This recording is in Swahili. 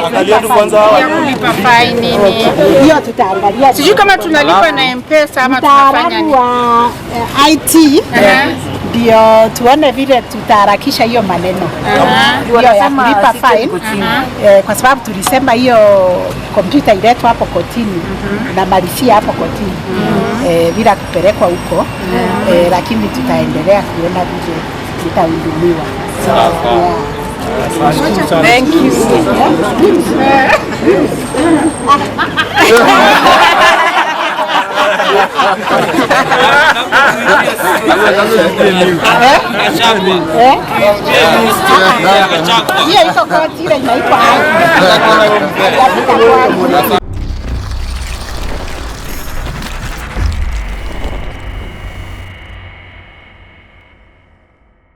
Angalia tu kwanza hawa. Ya kulipa fine nini. Hiyo tutaangalia. Sijui kama tunalipa na M-Pesa ama tunafanya Mtaalamu nini. wa IT ndio tuone vile tutaharakisha hiyo maneno hiyo ya kulipa fine, kwa sababu tulisema hiyo kompyuta iletwa hapo kotini na malisia hapo kotini bila kupelekwa huko, lakini tutaendelea kuona vile itahudumiwa. Yeah. Thank you. Eh? Hiyo iko koti ile inaitwa.